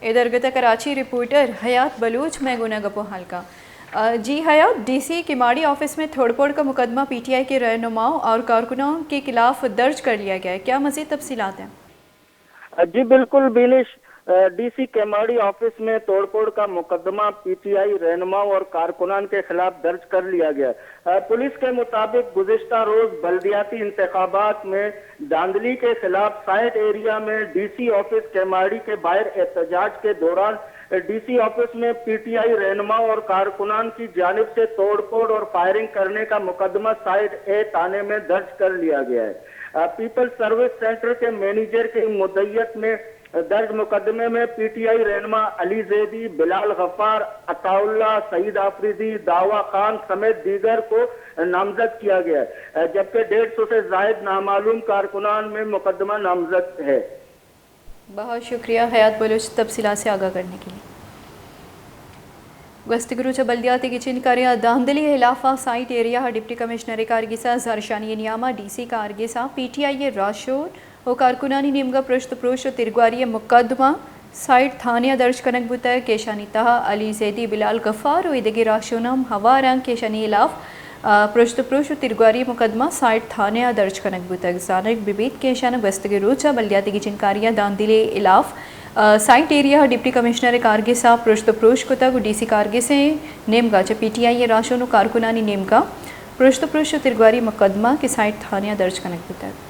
اے درگت ءَ کراچی رپورٹر حیات بلوچ مئے گونا گپ ءُ ھال کاں۔ آ، جی حیات، ڈی سی کیماڑی آفس میں توڑ پھوڑ کا مقدمہ پی ٹی آئی کے رہنماؤں اور کارکنوں کے خلاف درج کر لیا گیا ہے، کیا مزید تفصیلات ہیں؟ جی بالکل بینش، ڈی سی کیماڑی آفس میں توڑ پھوڑ کا مقدمہ پی ٹی آئی رہنماؤں اور کارکنان کے خلاف درج کر لیا گیا۔ پولیس کے مطابق گزشتہ روز بلدیاتی انتخابات میں دھاندلی کے خلاف سائٹ ایریا میں ڈی سی آفس کیماڑی کے باہر احتجاج کے دوران ڈی سی آفس میں پی ٹی آئی رہنماؤں اور کارکنان کی جانب سے توڑ پھوڑ اور فائرنگ کرنے کا مقدمہ سائٹ اے تھانے میں درج کر لیا گیا ہے۔ پیپلز سروس سینٹر کے مینیجر کی مدعیت میں درج مقدمے میں پی ٹی آئی رہنما علی زیدی، بلال غفار، عطا اللہ، سعید آفریدی، دعویٰ خان سمیت دیگر کو نامزد کیا گیا ہے، جبکہ ڈیڑھ سو سے زائد نامعلوم کارکنان میں مقدمہ نامزد ہے۔ بہت شکریہ حیات بلوچ تفصیلات سے آگاہ کرنے کے لیے۔ گوستگیں روچ ءَ بلدیاتی گچین کاریاں دھاندلی ءِ ہلاف ءَ سائٹ ایریا ءَ ڈپٹی کمشنر ءِ کارگس ءَ زھرشانی ءِ نیام ءَ ڈی سی کارگس ءَ پی ٹی آئی ءِ راہشون ءُ کارکنانی نیمگ ءَ پرشت ءُ پروش ءُ تیرگواری ءِ مقدمہ سائٹ تھانے ءَ درج کنگ بوتگ کہ ایشانی تہا علی زیدی، بلال غفار ءُ ایدگہ راہشون ہم ہوار انت کہ ایشانی ہلاف، آ، پرشت ءُ پروش ءُ تیرگواری ءِ مقدمہ سائٹ تھانے ءَ درج کنگ بوتگ۔ زانگ بہ بیت کہ ایشان ءَ گوستگیں روچ ءَ بلدیاتی گچین کاریاں دھاندلی ءِ ہلاف، آ، سائٹ ایریا ءَ ڈپٹی کمشنر ءِ کارگس ءَ پرشت ءُ پروش کتگ ءُ ڈی سی کارگس ءِ نیمگ ءَ چہ پی ٹی آئی ءِ راہشون ءُ کارکنانی نیمگ ءَ پرشت ءُ پروش ءُ تیرگواری ءِ مقدمہ کہ سائٹ تھانے ءَ درج کنگ بوتگ۔